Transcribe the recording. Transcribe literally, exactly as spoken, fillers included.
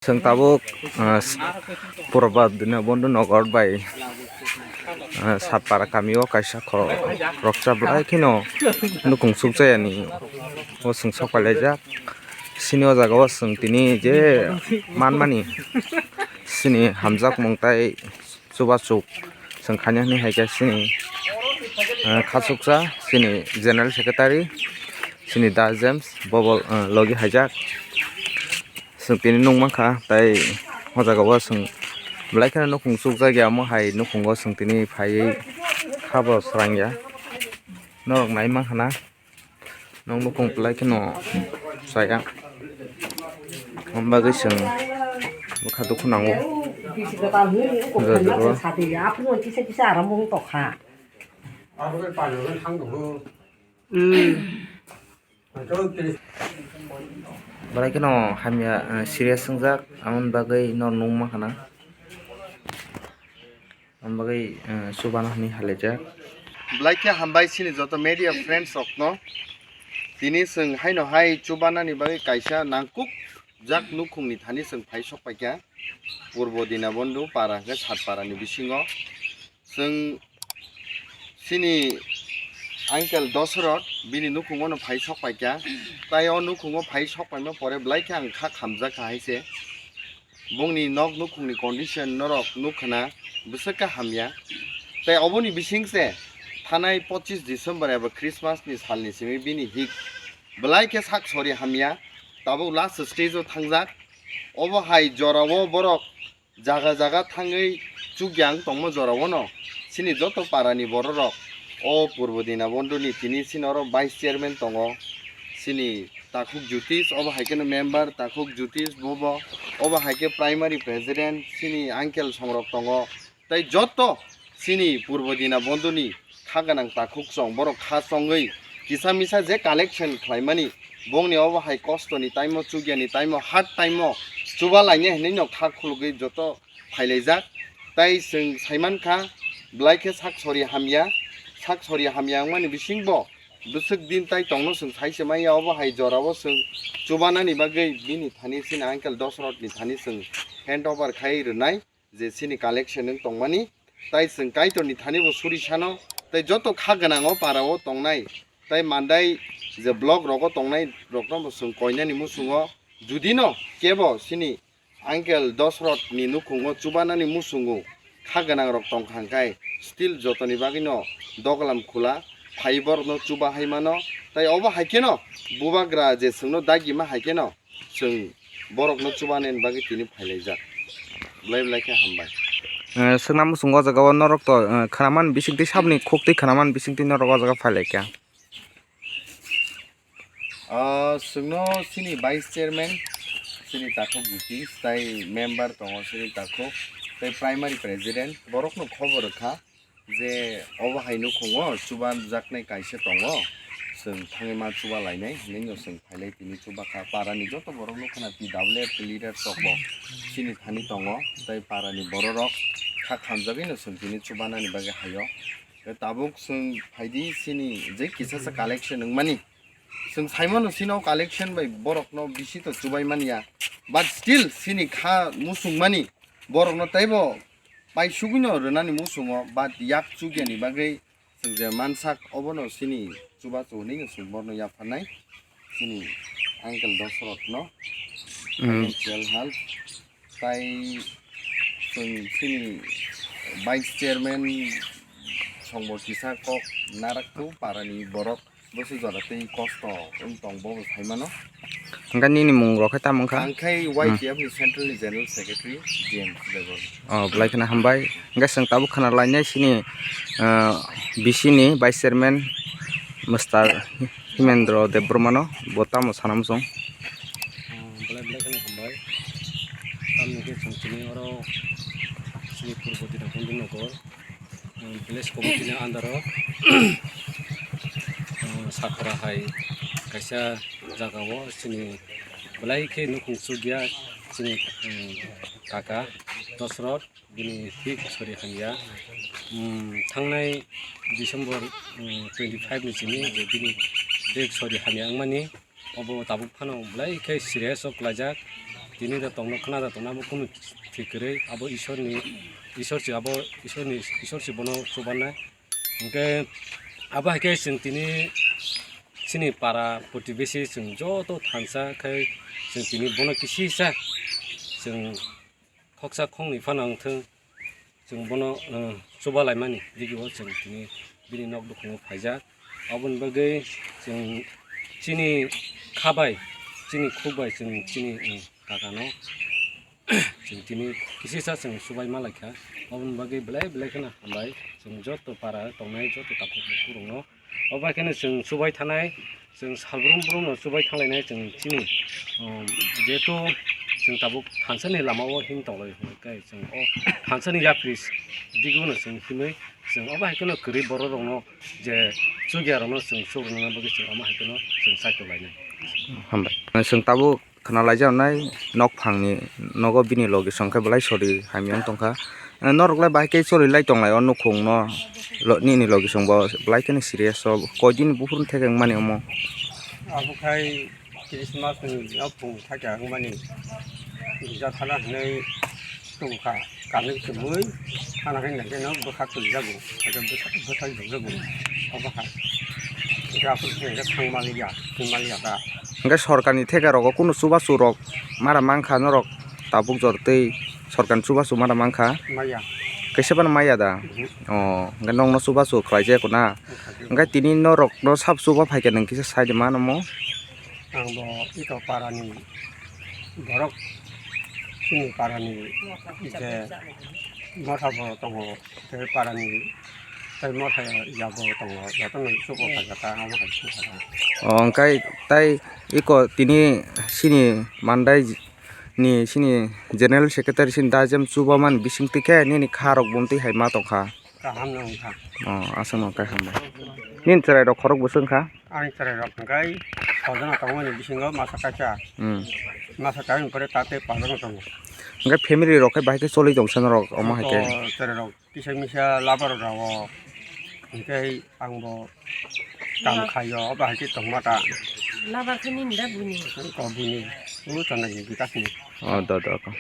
Chwng tabuk, ah, s-, Purbo Dinabondhu Nagar bai, ah, Satpara kamio kaisa kho-, khoroksa belai kheno nukung sukjayani o chwng sok pailaijak. Chini o jaga o chwng tini je manmani chini hamjakmung tai chubachu chwng khaina hinwi hai khe chini, ah, khachuksa chini General Secretary chini Da James bobo, ah, logi haijak. Chwng tini nukmankha, tai o jaga o chwng belai kheno nukhung chukjak ya, omo hai nukhungo chwng tini phaiwi khabo srang ya. Norok nai mankha na, nok nukhung belai kheno chaya. Omo bagwi chwng bwkha dukhu nango. Jora jora. Belai kheno hamya, eh, serious wngjak, aboni bagwi no nung mankha na. Aboni bagwi, eh, chubana hinwi halaijak. Belai khe hambai chini joto media friends rokno. Tini chwng haino hai chubanani bagwi kaisa nangkuk jak nukhungni thani chwng phai sok paikha. Purbo Dinabondhu para hwnkhe Satpara ni bisingo. Chwng chini uncle Dosrot bini nukhungo no phai sok paikha. Tai o nukhungo phai sok paima pore belai khe ang kha khamjak kha hai se. Bongni nok nukhungni condition norok nukha na, bwswk khe hamya. Tai oboni bising se thanai pochis December eba Christmas ni salni simi bini hik belai khe sak sori hamya, tabuk last stage o thangjak. Obo hai jorao borok jaga jaga thangwi chukya wng tongma jorao no chini joto para ni borok rok o Purbo Dinabondhu ni tini chini oro vice chairman tongo, chini Takhuk Jyotish, obo hai kheno member Takhuk Jyotish, bobo, obo hai khe primary president, chini uncle songrok tongo, tei joto chini Purbo Dinabondhu ni kha gwnang Takhuk song, borok kha chongwi kisa misa je collection khlaimani, bongni obo hai kosto ni time o, chukya ni time o, hard time o chuba lainai hinwi no kha khulugwi joto phailaijak. Tai chwng saimankha, belai khe sak sori hamya, sak sori hamya wngmani bisingbo bwswk din tai tongno chwng sai se manya, obo hai jorao chwng chubanani bagwi bini thani chini uncle Dosrot ni thani chwng hand over khai rwnai, je chini collection wng tongmani, tai chwng Kaitor ni thani bo suri sano, tai joto kha gwnang o para o tongnai, tai mandai je block rogo tongnai rokno bo chwng koinani muchungo, judino kebo chini Uncle Dosrot ni nukhungo chubanani muchungo kha gwnang rok tongkha hwnkhe still jotoni bagwino doglam khula phai borokno chuba hai mano, tai obo hai kheno bubagra je chwngno dagima hai kheno chwng borokno chubanani bagwi tini phailaijak. Belai belai khe hambai. Eh, swkna muchungo o jaga o norok to, eh, khwnaman bisingtwi saboni khuktwi khwnaman bisingtwi norok o jaga phailaikha. Ah, chwngno chini vice chairman, chini takhuk Jyotish, tai member tongo chini takhuk, tai primary president, borokno khobor rwkha je obo hai nukhungo chubajaknai kaisa tongo, chwng thangwi ma chuba lainai hinwi no chwng phailai tini chubakha. Parani joto borok nukhana T W F leader rokbo chini thani tongo, tai parani bororok kha khamjagwi no chwng tini chubanani bagwi haio. Tabuk chwng phaidi chini je kisasa collection wngmani, chwng saimano chini o collection bai borokno bisi to chubai manya, but still chini kha muchungmani borokno teibo paisugwino rwnani muchungo, but yak chugyani bagwi chwng je mansak obono chini chubachu hinwi chwng borno yapharnai chini uncle Dosrotno. Mm. Financial help tai chwng chini vice chairman songbo kisa kok naraktu parani borok. Bwswk jora tei kosto wng tong bo bo sai mano. Hwnkhe nini mung rok khe tamo wngkha? Ang khai Hmm. Y T F ni Central ni General Secretary James Debbarma. Oh, belai kheno hambai. Hwnkhe chwng tabuk khna lainai chini, ah, B C ni Vice Chairman Mister Himendra Debbarma no, bo tamo sana muchung? Ah, belai belai kheno hambai. Tamni khe chwng chini oro chini Purbo Dinabondhu Nagar. Village committee ni under o, ah, Satpara hai kaisa jaga o chini belai khe nukhung chukya chini, um, kaka Dosrot bini thik sori hamya. Um, thangnai December, um, twenty five ni simi je bini thik sori hamya wngmani. Obo tabuk phano belai khe serious o kwlaijak. tini da tongno khna da tongno abo kunu thik kwrwi, abo Ishorni, Ishor se abo Ishorni, Ishor se bono chubanai. Hwnkhe abo hai khe chwng tini chini para protibesi chwng joto thansa khai chwng tini bono kisisa chwng khoksa khoknwi phano wngthung, chwng bono, uh, chuba laimani digio chwng tini bini nok dukhuno phaijak. Aboni bagwi chwng chini kha bai, chini khuk bai chwng chini, uh, kakano chwng tini kisisa chwng chubai ma laikha. Aboni bagwi belai belai kheno hambai chwng joto para tongnai joto takhuk bukhuk rokno. Obo hai kheno chwng chubai thanai, chwng salbrum brumno chubai thanglainai chwng chini, um, jehetu chwng tabuk thansani lamao him tonglai hwnwi khe chwng o thansani yapri digino chwng himwi chwng obo hai kheno kwrwi bororokno je chukya rokno chwng chukrwna bagwi chwng omo hai kheno chwng saitok lainai. Hambai. Chwng tabuk khna laijaknai nok phangni nogo bini logi song khe belai sori hamya wng tongkha. Norok lai bahai khe choli lai tonglai o nukhung no lo-, nini logi song bo belai kheno serious o koi din buphuru thekeng mani omo. Abo khai Christmas ni o phung thakya wngmani gija thana hinwi tongkha. Kanwi chumui, hana hai nangkhe no bwkha twijago, hwnkhe bwsa-, bwsai rwjago, obo hai. Hwnkhe aphuru khe hwnkhe thang maliya, thang maliya ta. Hwnkhe sorkarni theka rogo kunu chubachu rok mara mankha norok tabuk jor tei sorkarni chubachu mara mankha? Maya. Kaisa phano maya da? Mhm. O, hwnkhe nokno chubachu khlaijak na? Wngkha khe. Hwnkhe tini norokno sab chuba phaikhe nwng kisa sai de mano mo? Ang bo ito parani borok chini parani je motha bo tongo, tei parani tei motha ya bo tongo, jotono sugo kha jaka, amo hai sugo kha. O, hwnkhe tai iko tini chini mandai ni chini General Secretary chini da jem chuba man bising twi khe nini kha rok bumtwi hai ma tongkha. Kaham no wngkha. O, aswk no khe hambai. Nini chwrai rok khorok bwswk wngkha? Ani chwrai rok hwnkhe sojona tongmani bisingo masa kaisa. Hmm. Masa kaisa pore tate pajama tongo. Hwnkhe family rok khe bahai khe choli tong sana rok omo hai khe. To chwrai rok kisa misa labar rok o. Hwnkhe ang bo kam khaio, obo hai khe tongma ta. Labar khe nini da buini? Ko buini. O chana ni bikas ni. O do do ko.